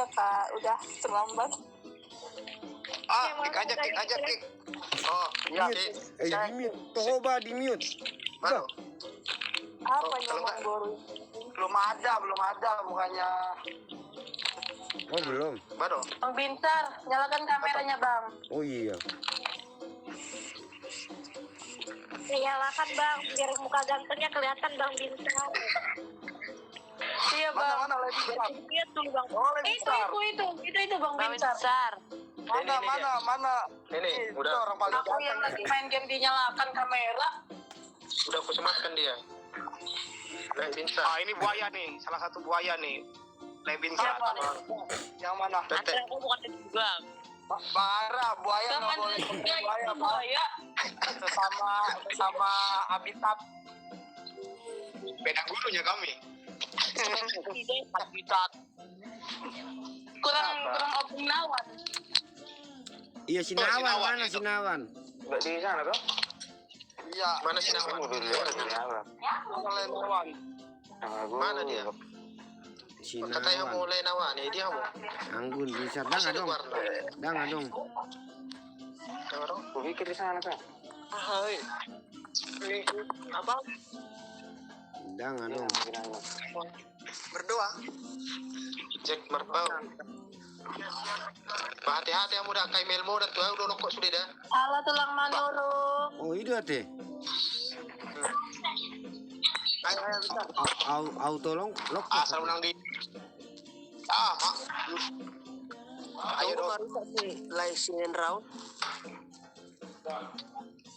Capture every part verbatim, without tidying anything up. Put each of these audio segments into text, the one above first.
Pak, udah terlambat. Ah, Kik, ajak, Kik, ajak, Kik. Oh, iya, Kik. Eh, di mute. Toho ba di mute. Baru. Apa, oh, kalau nggak, belum ada, belum ada, bukannya. Oh, belum. Baru. Bang Binsar, nyalakan kameranya, Bang. Oh, iya. Nyalakan, Bang, biar muka gantengnya kelihatan, Bang Binsar. Iya, Bang. Mana, mana Lady Star? Lihat tuh, Bang. Oh, Lady Star. Itu, itu, itu, itu, Bang Binsar. Mana, ini, mana, mana? Ini, udah. Orang paling ganteng. Aku yang lagi main game dinyalakan kamera. Udah aku sematkan dia. Lady Star. Ah, ini buaya nih, salah satu buaya nih. Lady Star. Siapa? Yang mana? Ada, aku bukan juga. Ba-, bara, buaya nggak boleh pakai buaya, Pak. Sesama, sesama habitat. Beda gurunya kami. Habitat. Kurang, kurang open lawan. Iya, si Nawan, mana si Nawan? Nggak di sana, toh? Iya. Mana si Nawan? Mana Nawan? Mana dia? Katanya mau mulai Nawan, ya dia mau. Anggun bisa. Dang adong. Dang adong. Kupikir di sana, Kak. Ah, hei. Apa? Dang adong. Berdoa. Jack Marbau. Hati-hati hamu da, angka emailmu da tu au do lokok sude da. Ala tulang manurung. Oh, i do ate. Ayo, ayo, bisa. Au, au, au tolong lokok. Asal menang di. Ah, mak. Ayo dong. Baru tak si Lai si Enraun.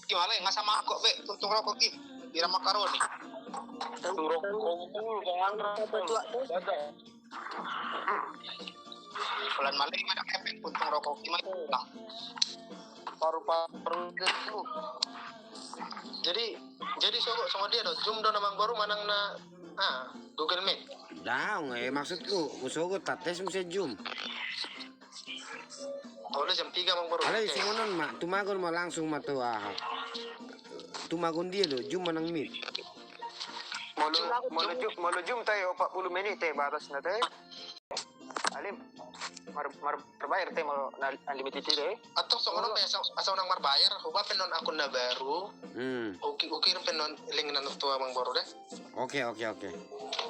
Ki, male, nga sama kok be, puntung rokok ki. Bira makaroni. Turok kongkul, kongan rokok. Bulan male, ada kepeng, puntung rokok ki, male. Nah. Paru-paru. Jadi, jadi sogo, sogo dia do. Zoom do na amangboru manang na, ah, Google Meet. Dang, eh, maksudku, ku sogo, tates muse Zoom. Olo jam tiga amangboru. Alai songon on ma, tumagon ma langsung ma tu aha. Tumagon dia do, Zoom manang Meet. Molo, molo Zoom, molo Zoom tai opat puluh menit tai batasna tai. Alim, mar, mar, marbayar tai molo na unlimited tai. Atau songon on pe asal, asal unang marbayar, hubaen pe non akun na baru. Hmm. Oke, oke, pe non link na tu amangboru da. Oke, oke, oke.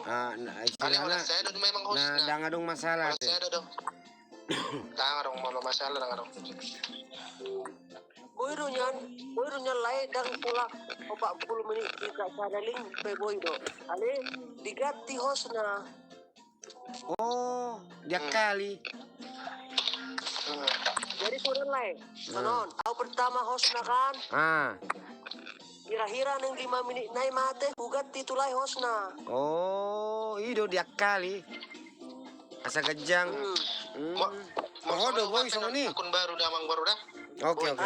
Ah, na, istilahna, dang adong masalah. Dang adong, molo masalah dang adong. Boi do nian, boi do nian Lai, dang pola opat puluh menit di ka-, sada link pe boi do. Alai diganti hostna. Oh, diakali. Jadi songon on Lai. Songon on, au pertama hostna kan. Ah. Hira-hira naeng lima menit nai mate, huganti tu Lai hostna. Oh, i do diakali. Asa ganjang. Hmm. Ho do boi songon i. Akun baru da amangboru da. Oke, oke.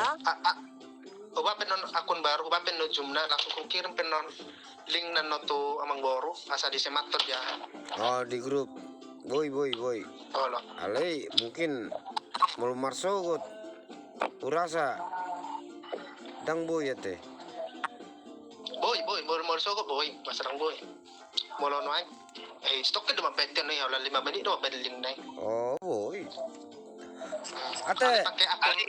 Hubaen pe non akun baru, hubaen pe non Zoomna, langsung hukirim pe non link na non tu amangboru, asa disematton dia. Oh, di grup. Boi, boi, boi. Olo. Alai mungkin molo marsogot. Hurasa dang boi ate. Boi, boi, molo, molo sogot boi, masa dang boi. Molo nuaeng. Eh, stok do mambaen dia nai, holan lima menit do mambaen link nai. Oh, boi. Ate,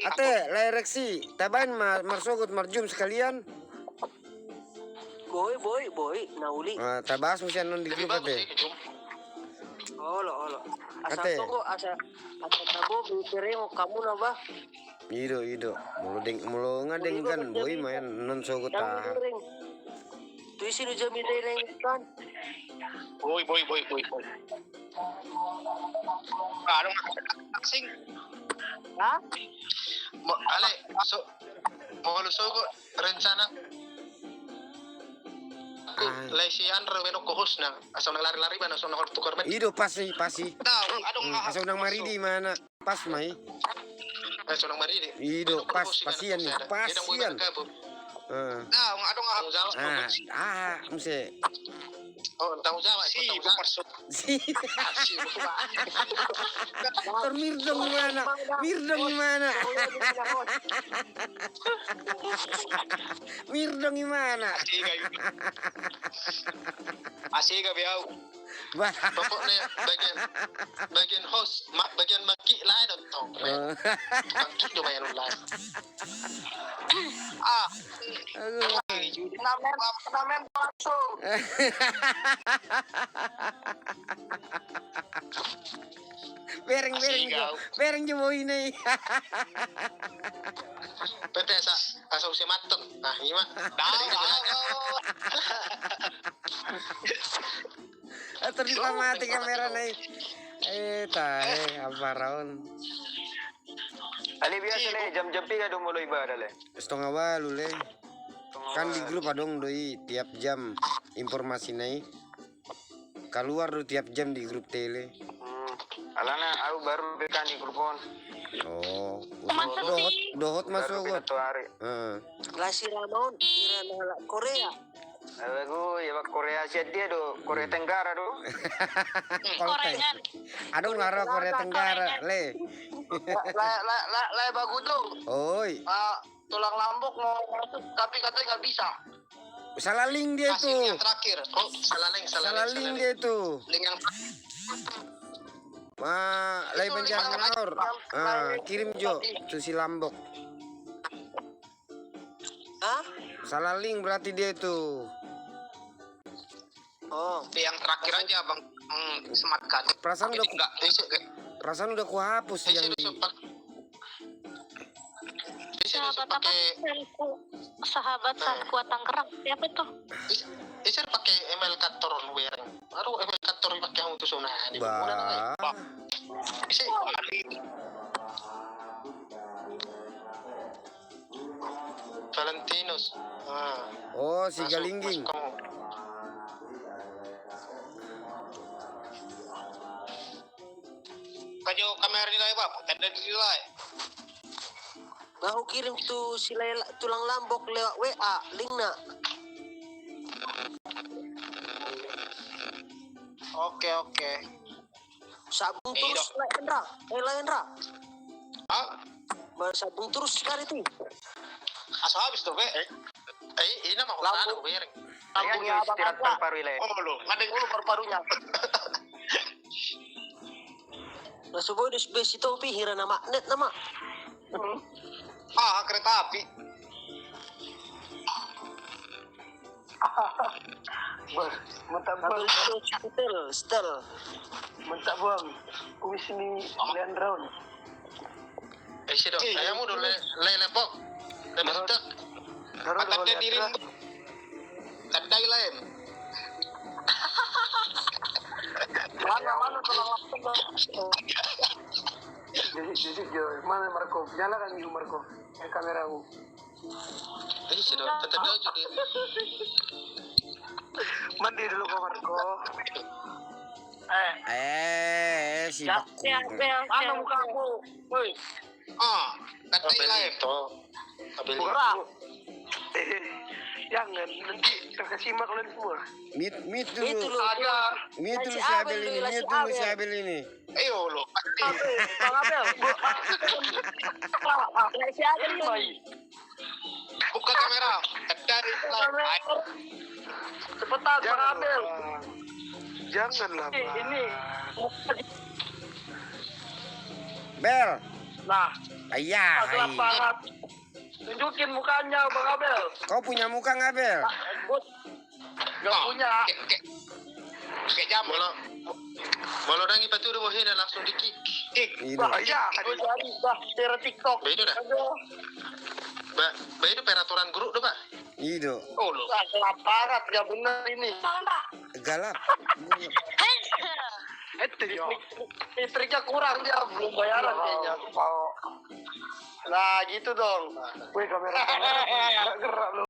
ate, Lai Reksi, tabaen ma, marsogot mar-Zoom sekalian. Boi, boi, boi, na uli. Ah, tabahas muse annon di grup ate. Olo, olo. Asa tonggo, asa, asa tabo, beri tereng, kamu na bah. I do, i do. Molo deng, molo nga denggan boi ma annon sogot aha. Tu isi do jami deng kan. Boi, boi, boi, boi, boi. Adong asing. Hah? Mo, ale, so, molo sogot rencana. Lai si Andro menok ko hostna. Asa unang lari-lari ba, asa unang tukar men. I do, pas i, pas i. Asa unang maridi ma na. Pas ma i. Asa unang maridi. I do, pas, pas ian i. Pas ian. Ah, adong aha. Ah, muse. Oh, tanggung jawab, si tanggung jawab. Si. Ah, si, lupa. Tor Mirdong di mana? Mirdong di mana? Mirdong di mana? Asik, ayo. Asik, ayo. Bah. Pokokna bagian, bagian host, ma-, bagian mangkik lae do tong. Oh. Mangkik do bagian lae. Ah. Aduh. Namen, namen langsung. Bereng, bereng jo. Bereng jo bohina i. Pete sa, asa use mantong. Nah, i ma. Dah, dah, dah. Atur di pamati kamera na i. Eh, tahe, apa raon. Ale biasa le, jam-jam piga do molo ibadah le? Setengah walu le. Kan di grup adong do i tiap jam informasi na i. Kaluar do tiap jam di grup tele. Hmm. Alana au baru be kan di grup on. Oh, dohot, dohot ma sogot. Heeh. Lasi Ramon, ira na Korea. Lagu ya, Korea sian dia do, Korea Tenggara do. Korea. Adong nggaro Korea Tenggara le. La, la, la, la, la, bagus tuh. Oi. Ah, tulang lambok mau masuk, tapi katanya nggak bisa. Salah link dia itu. Yang terakhir. Oh, salah link, salah link, salah link dia itu. Link yang terakhir. Wah, lai Banjar Maor. Ah, kirim jo tu si Lambok. Hah? Salah link berarti dia itu. Oh. Yang terakhir aja, Bang. Hmm, sematkan. Perasaan udah ku-, enggak, perasaan udah kuhapus yang di. Sahabat apa tuh? Sahabat Sangkua Tangerang. Siapa tuh? Bisa pakai email kantor lu, Wereng. Baru email kantor dipakai untuk zona. Bah. Bisa. Valentinus. Ah. Oh, si Galingging. Kajo kamera di live apa? Tanda di live. Nah, hukirim tu si Laila, tulang Lambok lewat W A, linkna. Oke, oke. Sabung terus, Laendra. Eh, Laendra. Hah? Sabung terus sekali ti. Asa habis tuh, Be. Eh, ini mah Lambok. Sabung ya, istirahat paru-paru, Le. Oh, lo, ngadeng dulu paru-parunya. Langsung boy dus besi topi, hira na magnet nama. Ah, kereta api. Mantap, Bang. Setel, setel. Mantap, Bang. Kumis ni Leandron. Eh, si do. Ayamu do le, le, lepok. Lepok. Mantap dia dirimu. Tandai lain. Mana, mana tulang langsung, Bang? Jadi, jadi, mana Marco? Nyalakan dulu, Marco. Eh, kameramu. Eh, sudah, tetap aja dia. Mandi dulu kau, Marco. Eh. Eh, si Bakku. Mana mukamu? Woi. Ah, kata lain. Buka. Jangan, nanti terkesima kalian semua. Mute, mute dulu. Mute dulu si Abel ini, mute dulu si Abel ini. Ayo lo. Bang Abel. Si Abel ini. Buka kamera. Cepetan, Bang Abel. Janganlah, Bang. Ini. Bel. Nah. Ayah. Gelap banget. Tunjukin mukanya, Bang Abel. Kau punya muka nggak, Bel? Nggak punya. Kayak, kayak, kayak jam. Molo, molo dang ipatudu bohina langsung di kick. Kick. Bah, iya, gue jadi, bah, share TikTok. Begitu dah. Aduh. Ba, ba itu peraturan grup do, Pak. Ido. Oh, lo. Wah, gelap banget, nggak bener ini. Galap. Itu, yo. Listriknya kurang, dia belum bayaran kayaknya. Nah, gitu dong. Weh, kamera, kamera gerak-gerak lo.